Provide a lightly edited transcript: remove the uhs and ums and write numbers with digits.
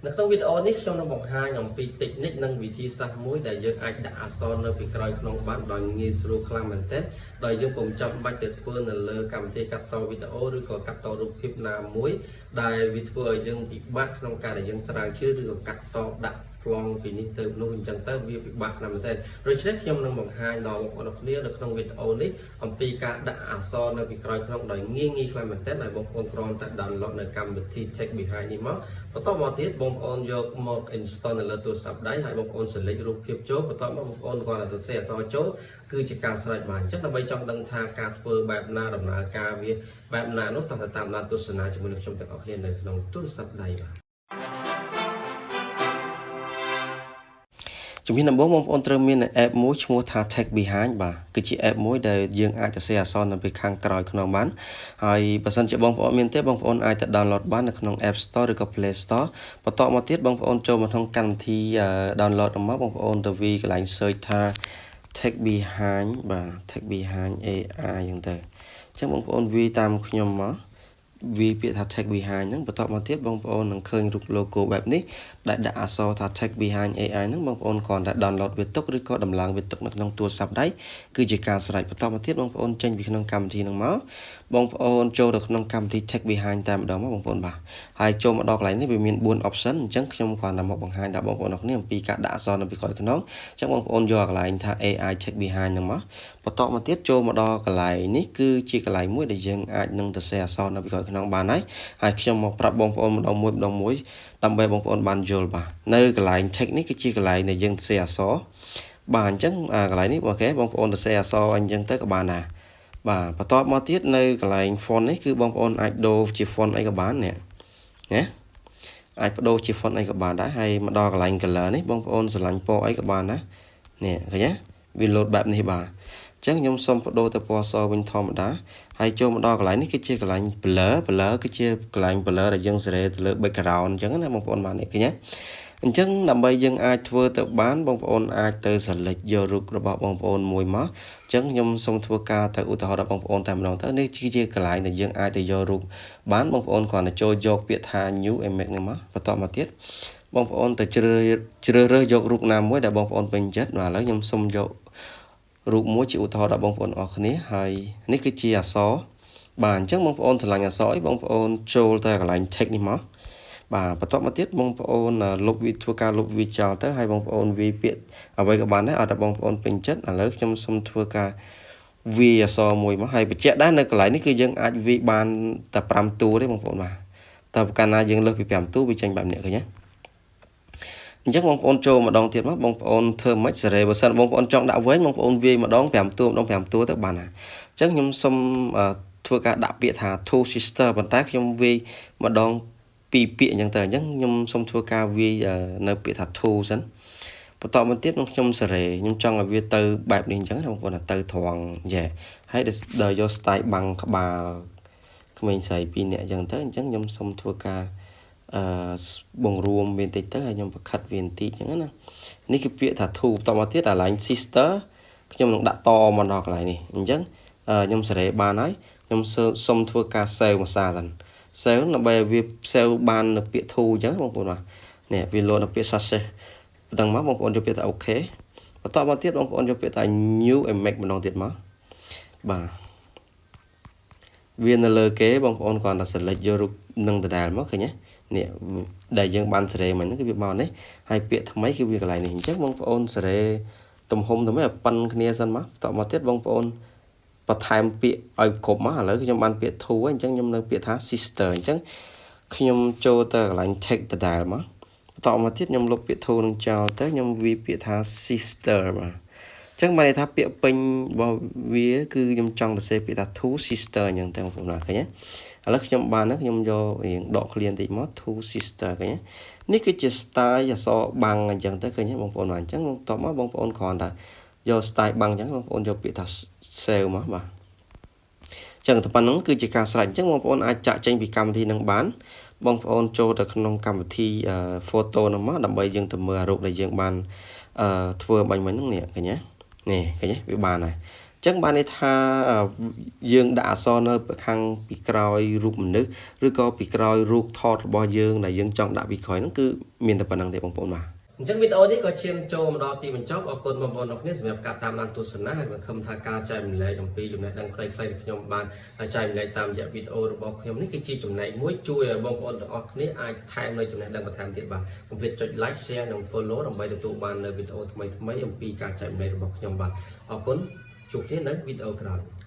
នៅក្នុងវីដេអូនេះខ្ញុំនឹងបង្ហាញអំពី technique និងវិធីសាស្ត្រមួយដែលយើងអាចដាក់អក្សរនៅពីក្រោយខ្នងបានដោយងាយស្រួលខ្លាំងមែនទែនដោយយើងពុំចាំបាច់ទៅធ្វើនៅលើកម្មវិធីកាត់តវីដេអូឬក៏កាត់តរូបភាពណាមួយដែលវាធ្វើឲ្យយើងពិបាកក្នុងការដែលយើងស្រាវជ្រាវឬក៏កាត់តដាក់ប្លង់ពីនេះទៅនោះអញ្ចឹងទៅវាពិបាកខ្លាំងមែនទែនដូច្នេះខ្ញុំនឹងបង្ហាញដល់បងប្អូនអរគ្នានៅក្នុងវីដេអូនេះអំពីការដាក់អក្សរនៅពីក្រោយខ្នងដោយងាយងាយខ្លាំងមែនទែនហើយបងប្អូនគ្រាន់តែ download នៅកម្មវិធី Text Behind នេះមកបន្តមកទៀតបងប្អូនយកមក install នៅលើទូរស័ព្ទដៃហើយបងប្អូន select រូបភាពចូលបន្ទាប់មកបងប្អូនគ្រាន់តែសរសេរអក្សរចូលគឺជាការស្រេចបានអញ្ចឹងដើម្បីចង់ដឹងថាការធ្វើបែបណាដំណើរការវាបែបណានោះតោះទៅតាមដានទស្សនាជាមួយនឹងខ្ញុំទាំងអស់គ្នានៅក្នុងទូរស័ព្ទដៃបាទជំហានដំបូងបងប្អូនត្រូវមាន app មួយឈ្មោះថា Text Behind បាទគឺជា app មួយដែលយើងអាចសរសេរអក្សរនៅពីខាងក្រោយខ្នងបានហើយបើសិនជាបងប្អូនមានទេបងប្អូនអាចទៅ download បាននៅក្នុង App Store ឬក៏ Play Store បន្តមកទៀតបងប្អូនចូលមកក្នុងកម្មវិធី download មកបងប្អូនទៅវាយកន្លែង search ថា Text Behind បាទ Text Behind AI អញ្ចឹងទៅអញ្ចឹងបងប្អូនវាយតាមខ្ញុំមកវាពាក្យថា text behind ហ្នឹងបន្ទាប់មកទៀតបងប្អូននឹងឃើញរូប logo បែបនេះដែលដាក់អក្សរថា text behind AI ហ្នឹងបងប្អូនគ្រាន់តែ download វាទុកឬក៏ដំឡើងវាទុកនៅក្នុងទូរស័ព្ទដៃគឺជាការស្រេចបន្តមកទៀតបងប្អូនចេញពីក្នុងកម្មវិធីហ្នឹងមកបងប្អូនចូលទៅក្នុងកម្មវិធី text behind តែម្ដងមកបងប្អូនបាទហើយចូលមកដល់កន្លែងនេះវាមាន4 option អញ្ចឹងខ្ញុំគ្រាន់តែមកបង្ហាញដល់បងប្អូនអរគ្នាអំពីការដាក់អក្សរនៅពីក្រោយខ្នងអញ្ចឹងបងប្អូនយកកន្លែងថា AI text behind ហ្នឹងមកបន្តមកទៀតចូលមកដល់កន្លែងនេះគឺជាកន្លែងមួយដែលយើងអាចនឹងទៅសេអក្សរនៅពីក្រោយខ្នងបានហើយហើយខ្ញុំមកប្រាប់បងប្អូនម្ដងមួយម្ដងមួយដើម្បីបងប្អូនបានយល់បាទនៅកន្លែង text នេះគឺជាកន្លែងដែលយើងសេអក្សរបាទអញ្ចឹងកន្លែងនេះOK បងប្អូនទៅសេអក្សរអញ្ចឹងទៅក៏បានដែរបាទបន្ទាប់មកទៀតនៅកន្លែង font នេះគឺបងប្អូនអាចដូរជា font អីក៏បាននេះណាអាចបដូរជា font អីក៏បានដែរហើយមកដល់កន្លែង color នេះបងប្អូនស្រឡាញ់ពណ៌អីក៏បានដែរនេះឃើញទេវាលោតបែបនេះបាទអញ្ចឹងខ្ញុំសូមបដូរទៅពណ៌សវិញធម្មតាហើយចូលមកដល់កន្លែងនេះគឺជាកន្លែង blur blur គឺជាកន្លែង blur ដែលយើងសេរីទៅលើ background អញ្ចឹងណាបងប្អូនបាទនេះឃើញទេអញ្ចឹងដើម្បីយើងអាចធ្វើទៅបានបងប្អូនអាចទៅ select យករូបរបស់បងប្អូនមួយមកអញ្ចឹងខ្ញុំសូមធ្វើការទៅឧទាហរណ៍ដល់បងប្អូនតែម្ដងទៅនេះគឺជាកន្លែងដែលយើងអាចទៅយករូបបានបងប្អូនគ្រាន់តែចូលយកពាក្យថា new image នេះមកបន្តមកទៀតបងប្អូនទៅជ្រើសជ្រើសរើសយករូបណាមួយដែលបងប្អូនពេញចិត្តបាទឥឡូវខ្ញុំសូមយករូបមួយជាឧទាហរណ៍ដល់បងប្អូនអរគ្នាហើយនេះគឺជាអក្សរបាទអញ្ចឹងបងប្អូនស្រឡាញ់អក្សរអីបងប្អូនចូលទៅកន្លែង text នេះមកបាទបន្ទាប់មកទៀតបងប្អូនលុបវាធ្វើការលុបវាចោលទៅហើយបងប្អូនវាយពាក្យអ្វីក៏បានដែរឲ្យតែបងប្អូនពេញចិត្តឥឡូវខ្ញុំសូមធ្វើការវាយអក្សរមួយមកហើយបញ្ជាក់ដែរនៅកន្លែងនេះគឺយើងអាចវាយបានតែ5តួទេបងប្អូនបាទតែកាលណាយើងលើសពី5តួវាចេញបែបនេះឃើញទេអញ្ចឹងបងប្អូនចូលម្ដងទៀតមកបងប្អូនធ្វើម៉េចសេរីបើសិនបងប្អូនចង់ដាក់វែងបងប្អូនវាយម្ដង5តួម្ដង5តួទៅបានហើយអញ្ចឹងខ្ញុំសូមធ្វើការដាក់ពាក្យថា two sister ប៉ុន្តែខ្ញុំវាយម្ដងពីរពាក្យអញ្ចឹងទៅអញ្ចឹងខ្ញុំសូមធ្វើការវាយនៅពាក្យថា two សិនបន្តមកទៀតខ្ញុំសេរីខ្ញុំចង់ឲ្យវាទៅបែបនេះអញ្ចឹងណាបងប្អូនទៅត្រង់យ៉ែហើយដល់យក style បាំងក្បាលក្មេងស្រីពីរនាក់អញ្ចឹងទៅអញ្ចឹងខ្ញុំសូមធ្វើការអឺបង្រួមវាបន្តិចទៅហើយខ្ញុំប្រខិតវាបន្តិចអញ្ចឹងណានេះគឺពាក្យថា two បន្តមកទៀតអាឡែង sister ខ្ញុំនឹងដាក់តមកដល់កន្លែងនេះអញ្ចឹងខ្ញុំសេរីបានហើយខ្ញុំសូមធ្វើការ save មួយសារសិន save ដើម្បីឲ្យវា save បាននៅពាក្យ two អញ្ចឹងបងប្អូនបាទនេះវាលោតនៅពាក្យ success ប៉ុណ្ណឹងមកបងប្អូនយកពាក្យថា OK បន្តមកទៀតបងប្អូនយកពាក្យថា new image ម្ដងទៀតមកបាទវានៅលើគេបងប្អូនគ្រាន់តែ select យករូបនឹងដដែលមកឃើញទេនេះដែលយើងបានសេរីមិញហ្នឹងគឺវាមកនេះហើយពាក្យថ្មីគឺវាកន្លែងនេះអញ្ចឹងបងប្អូនសេរីទំហំទៅមិនឲ្យប៉ិនគ្នាសិនមកបន្តមកទៀតបងប្អូនបន្ថែមពាក្យឲ្យគ្រប់មកឥឡូវខ្ញុំបានពាក្យ two ហើយអញ្ចឹងខ្ញុំនៅពាក្យថា sister អញ្ចឹងខ្ញុំចូលទៅកន្លែង text ដដែលមកបន្តមកទៀតខ្ញុំលុបពាក្យ two នឹងចោលទៅខ្ញុំវាយពាក្យថា sister បាទអញ្ចឹងបានន័យថាពាក្យពេញរបស់វាគឺខ្ញុំចង់សរសេរពាក្យថា two sister អញ្ចឹងតែបងប្អូនណាឃើញទេឥឡូវខ្ញុំបានហ្នឹងខ្ញុំយករៀងដកឃ្លាបន្តិចមក two sister ឃើញទេនេះគឺជា style អក្សរបាំងអញ្ចឹងទៅឃើញទេបងប្អូនបាទអញ្ចឹងបន្ទាប់មកបងប្អូនគ្រាន់តែយក style បាំងអញ្ចឹងបងប្អូនយកពាក្យថា save មកបាទចឹងតែប៉ុណ្្នឹងគឺជាការស្រេចអញ្ចឹងបងប្អូនអាចចាក់ចេញពីកម្មវិធីនឹងបានបងប្អូនចូលទៅក្នុងកម្មវិធី photo ហ្នឹងមកដើម្បីយើងទៅមើលអារូបដែលយើងបានធ្វើបាញ់មិញហ្នឹងនេះឃើញទេនេះឃើញទេវាបានហើយ ចឹងបានន័យថាយើងដាក់អក្សរនៅខាងពីក្រោយរូបមនុស្សឬក៏ពីក្រោយរូបថតរបស់យើងដែលយើងចង់ដាក់ពីក្រោយហ្នឹងគឺមានតែប៉ុណ្្នឹងទេបងប្អូនបាទអញ្ចឹងវីដេអូនេះក៏ឈានចូលមកដល់ទីបញ្ចប់អរគុណបងប្អូនអរគ្នាសម្រាប់ការតាមដានទស្សនាហើយសង្ឃឹមថាការចែករំលែកអំពីចំណេះដឹងខ្លីៗដែលខ្ញុំបានចែករំលែកតាមរយៈវីដេអូរបស់ខ្ញុំនេះគឺជាចំណែកមួយជួយឲ្យបងប្អូនទាំងអស់គ្នាអាចថែមនៅចំណេះដឹងបន្ថែមទៀតបាទកុំភ្លេចចុច like share និង follow ដើម្បីទទួលបាននៅវីដេអូថ្មីៗអំពីការចែករំលែករបស់ខ្ញុំបាទអរគុណជួបគ្នានៅវីដេអូក្រោយ។